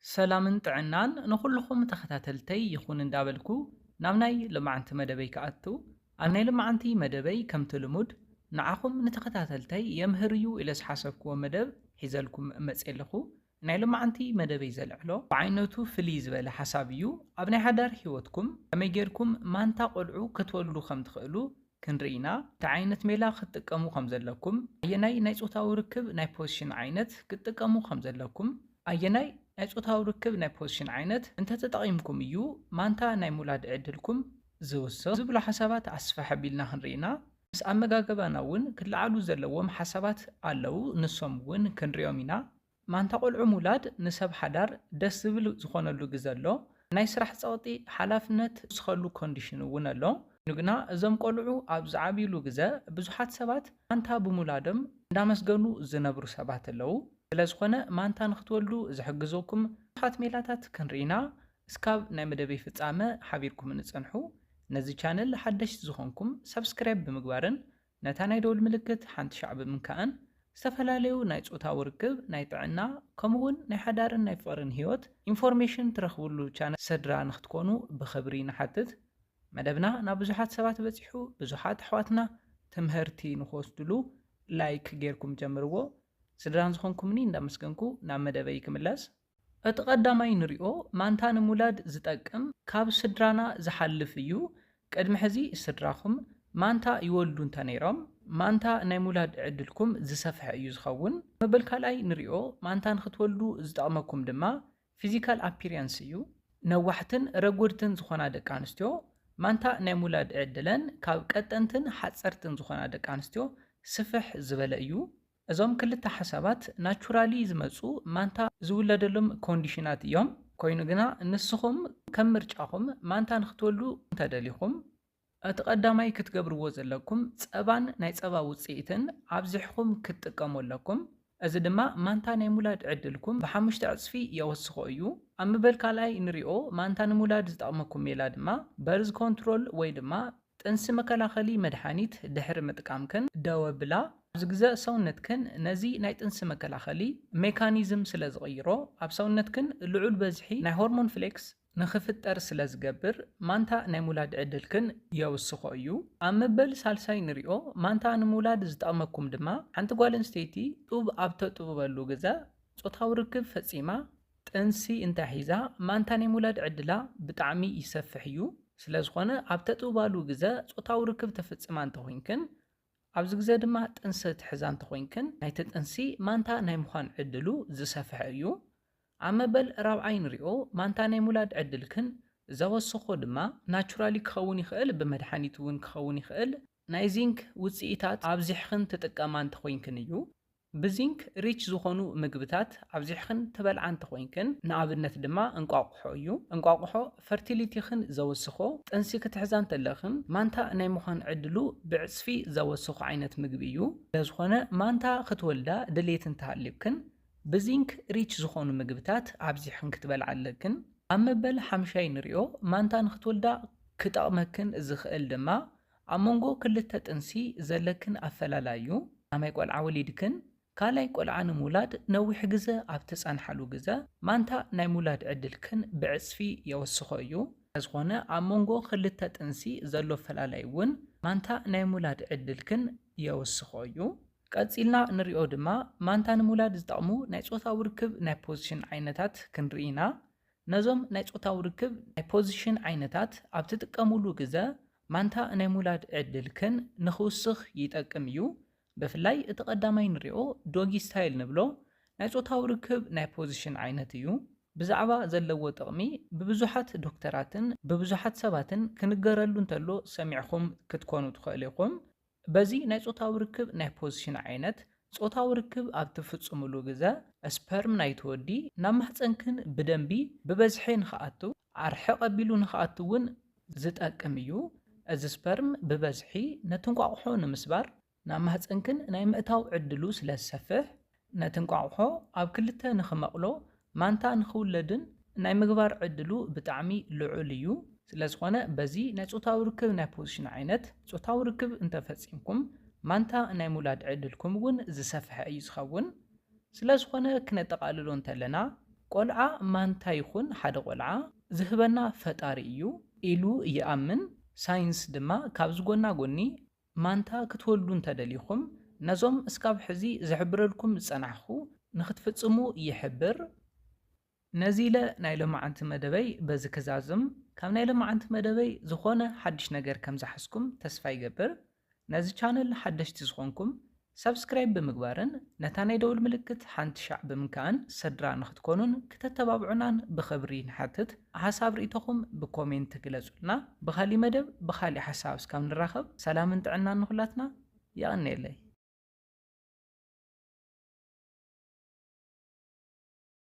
ሰላምን ጥዕናን ንኹልኹም ተኸታተልተይ ይኹን እንዳበልኩ ናብ ናይ ልማዓንቲ መደበይ ክኣቱ፣ ኣብ ናይ ልማዓንቲ መደበይ ከምቲ ልሙድ ንዓኹም ንተኸታተልተይ የምህር እዩ ኢለ ዝሓሰብክዎ መደብ ሒዘልኩም መፅየ ኣለኹ። ናይ ልማዓንቲ መደበይ ዘልዕሎ ብዓይነቱ ፍልይ ዝበለ ሓሳብ እዩ። ኣብ ናይ ሓዳር ህይወትኩም ከመይ ጌርኩም ማንታ ቆልዑ ክትወልዱ ከም ትኽእሉ ክንርኢ ኢና። እንታይ ዓይነት ሜላ ክትጥቀሙ ከም ዘለኩም፣ ኣየናይ ናይ ጾታዊ ርክብ ናይ ፖዚሽን ዓይነት ክትጥቀሙ ከም ዘለኩም፣ ኣየናይ ናይ ጾታዊ ርክብ ናይ ፖዚሽን ዓይነት እንተተጠቒምኩም እዩ ማንታ ናይ ምውላድ ዕድልኩም ዝውስኽ ዝብሉ ሓሳባት ኣስፍሕ ኣቢልና ክንርኢ ኢና። ምስ ኣመጋገባና እውን ክለዓሉ ዘለዎም ሓሳባት ኣለዉ፣ ንሶም እውን ክንሪኦም ኢና። ማንታ ቆልዑ ምውላድ ንሰብ ሓዳር ደስ ዝብል ዝኾነሉ ግዘ ኣሎ። ናይ ስራሕ ጸቕጢ፣ ሓላፍነት ዝኸሉ ኮንዲሽን እውን ኣሎ። ኮይኑ ግና እዞም ቆልዑ ኣብ ዝዓብይሉ ግዘ ብዙሓት ሰባት ማንታ ብምውላዶም እንዳመስገኑ ዝነብሩ ሰባት ኣለዉ። ስለዝኾነ ማንታ ንክትወልዱ ዝሕግዘኩም ብዙሓት ሜላታት ክንርኢ ኢና። እስካብ ናይ መደበይ ፍጻመ ሓቢርኩም ንጸንሑ። ነዚ ቻነል ሓደሽቲ ዝኾንኩም ሰብስክራይብ ብምግባርን ነታ ናይ ደወል ምልክት ሓንቲ ሻዕ ብምንካእን ዝተፈላለዩ ናይ ጾታዊ ርክብ፣ ናይ ጥዕና፣ ከምኡውን ናይ ሓዳርን ናይ ፍቕርን ህይወት ኢንፎርሜሽን ትረኽብሉ ቻነል ስድራ ንክትኮኑ ብኽብሪ ንሓትት። መደብና ናብ ብዙሓት ሰባት በጺሑ፣ ብዙሓት ኣሕዋትና ትምህርቲ ንክወስድሉ ላይክ ጌርኩም ጀምርዎ። ስድራን ዝኾንኩምኒ እንዳመስገንኩ ናብ መደበይ ክምለስ። እቲ ቀዳማይ ንሪኦ ማንታ ንምውላድ ዝጠቅም ካብ ስድራና ዝሓልፍ እዩ። ቅድሚ ሕዚ ስድራኹም ማንታ ይወልዱ እንተነይሮም ማንታ ናይ ምውላድ ዕድልኩም ዝሰፍሐ እዩ ዝኸውን። መበል ካልኣይ ንሪኦ ማንታ ንክትወልዱ ዝጠቕመኩም ድማ ፊዚካል ኣፒሪያንስ እዩ። ነዋሕትን ረጎድትን ዝኾና ደቂ ኣንስትዮ ማንታ ናይ ምውላድ ዕድለን ካብ ቀጠንትን ሓፀርትን ዝኾና ደቂ ኣንስትዮ ስፍሕ ዝበለ እዩ። እዞም ክልተ ሓሳባት ናቹራሊ ዝመፁ ማንታ ዝውለደሎም ኮንዲሽናት እዮም። ኮይኑ ግና ንስኹም ከም ምርጫኹም ማንታ ንክትወልዱ እንተደሊኹም እቲ ቀዳማይ ክትገብርዎ ዘለኩም ጸባን ናይ ጸባ ውፅኢትን ኣብዚሕኹም ክትጥቀሙ ኣለኩም። እዚ ድማ ማንታ ናይ ምውላድ ዕድልኩም ብሓሙሽተ ዕፅፊ የወስኾ እዩ። ኣብ ምበል ካልኣይ ንሪኦ ማንታ ንምውላድ ዝጠቕመኩም ሜላ ድማ በርዝ ኮንትሮል ወይ ድማ ጥንሲ መከላኸሊ መድሓኒት ድሕሪ ምጥቃምክን ደው ኣብላ። ኣብዚ ግዘ ሰውነትክን ነዚ ናይ ጥንሲ መከላኸሊ ሜካኒዝም ስለ ዝቕይሮ ኣብ ሰውነትክን ልዑል በዝሒ ናይ ሆርሞን ፍሌክስ ንኽፍጠር ስለ ዝገብር ማንታ ናይ ምውላድ ዕድልክን የውስኾ እዩ። ኣብ መበል ሳልሳይ ንሪኦ ማንታ ንምውላድ ዝጠቕመኩም ድማ ሓንቲ ጓል ኣንስተይቲ ጡብ ኣብ ተጥብበሉ ግዘ ጾታዊ ርክብ ፈጺማ ጥንሲ እንተሒዛ ማንታ ናይ ምውላድ ዕድላ ብጣዕሚ ይሰፍሕ እዩ። ስለዝኾነ ኣብ ተጥብባሉ ግዘ ጾታዊ ርክብ ተፍጽማ እንተኾይንክን ኣብዚ ግዘ ድማ ጥንሲ ትሕዛ እንተኾይንክን ናይቲ ጥንሲ ማንታ ናይ ምዃን ዕድሉ ዝሰፍሐ እዩ። ኣብ መበል ራብዓይ ንሪኦ ማንታ ናይ ምውላድ ዕድልክን ዘወሰኾ ድማ ናቹራሊ ክኸውን ይኽእል፣ ብመድሓኒት እውን ክኸውን ይኽእል። ናይ ዚንክ ውፅኢታት ኣብዚሕኽን ትጥቀማ እንተኾይንክን እዩ። ብዚንክ ሪች ዝኾኑ ምግብታት ኣብዚሕኽን ትበልዓ እንተኾይንክን ንኣብነት ድማ እንቋቑሖ እዩ። እንቋቑሖ ፈርቲሊቲኽን ዘወስኾ ጥንሲ ክትሕዛ እንተለኽን ማንታ ናይ ምዃን ዕድሉ ብዕፅፊ ዘወስኾ ዓይነት ምግቢ እዩ። ስለዝኾነ ማንታ ክትወልዳ ድሌት እንተሃልዩክን ብዚንክ ሪች ዝኾኑ ምግብታት ኣብዚሕኽን ክትበልዓ ኣለክን። ኣብ መበል ሓምሻይ ንሪኦ ማንታ ንክትወልዳ ክጠቕመክን ዝኽእል ድማ ኣብ መንጎ ክልተ ጥንሲ ዘለክን ኣፈላላይ እዩ። ቀዳማይ ቆልዓ ወሊድክን ካልኣይ ቆልዓ ንምውላድ ነዊሕ ግዘ ኣብ ትጸንሓሉ ግዘ ማንታ ናይ ምውላድ ዕድልክን ብዕጽፊ የወስኾ እዩ። ስለዝኾነ ኣብ መንጎ ክልተ ጥንሲ ዘሎ ኣፈላላይ እውን ማንታ ናይ ምውላድ ዕድልክን የወስኾ እዩ። ቀጺልና ንሪኦ ድማ ማንታ ንምውላድ ዝጠቕሙ ናይ ጾታዊ ርክብ ናይ ፖዚሽን ዓይነታት ክንርኢ ኢና። ነዞም ናይ ጾታዊ ርክብ ናይ ፖዚሽን ዓይነታት ኣብ ትጥቀሙሉ ግዘ ማንታ ናይ ምውላድ ዕድልክን ንኽውስኽ ይጠቅም እዩ። ብፍላይ እቲ ቀዳማይ ንሪኦ ዶጊ ስታይል ንብሎ ናይ ጾታዊ ርክብ ናይ ፖዚሽን ዓይነት እዩ። ብዛዕባ ዘለዎ ጥቕሚ ብብዙሓት ዶክተራትን ብብዙሓት ሰባትን ክንገረሉ እንተሎ ሰሚዕኹም ክትኮኑ ትኽእሉ ኢኹም። በዚ ናይ ጾታዊ ርክብ ናይ ፖዚሽን ዓይነት ጾታዊ ርክብ ኣብ ትፍጽምሉ ግዘ ስፐርም ናይቲ ወዲ ናብ ማህፀንክን ብደንቢ ብበዝሒ ንኽኣቱ ኣርሕቕ ኣቢሉ ንኽኣቱ እውን ዝጠቅም እዩ። እዚ ስፐርም ብበዝሒ ነቲ እንቋቑሖ ንምስባር ናብ ማህፀንክን ናይ ምእታው ዕድሉ ስለ ዝሰፍሕ ነቲ እንቋቑሖ ኣብ ክልተ ንኽመቕሎ ማንታ ንኽውለድን ናይ ምግባር ዕድሉ ብጣዕሚ ልዑል እዩ። ስለዝኾነ በዚ ናይ ጾታዊ ርክብ ናይ ፖዚሽን ዓይነት ጾታዊ ርክብ እንተፈጺምኩም ማንታ ናይ ምውላድ ዕድልኩም እውን ዝሰፍሐ እዩ ዝኸውን። ስለዝኾነ ክነጠቓልሎ እንተለና ቆልዓ ማንታ ይኹን ሓደ ቆልዓ ዝህበና ፈጣሪ እዩ ኢሉ ይኣምን። ሳይንስ ድማ ካብዚ ጎና ጎኒ ማንታ ክትወልዱ እንተደሊኹም ነዞም እስካብ ሕዚ ዝሕብረልኩም ዝጸናሕኩ ንክትፍጽሙ ይሕብር። ነዚ ኢለ ናይ ሎማዓንቲ መደበይ በዚ ክዛዝም። ካብ ናይ ሎማዓንቲ መደበይ ዝኾነ ሓድሽ ነገር ከም ዝሓዝኩም ተስፋ ይገብር። ነዚ ቻነል ሓደሽቲ ዝኾንኩም ሰብስክራይብ ብምግባርን ነታ ናይ ደውል ምልክት ሓንቲ ሻዕ ብምንካእን ስድራ ንክትኮኑን ክተተባብዑናን ብኽብሪ ንሓትት። ሓሳብ ርእይቶኹም ብኮሜንት ግለጹልና። ብኻሊእ መደብ ብኻሊእ ሓሳብ እስካብ ንራኸብ ሰላምን ጥዕናን ንኹላትና። የቐንየለይ።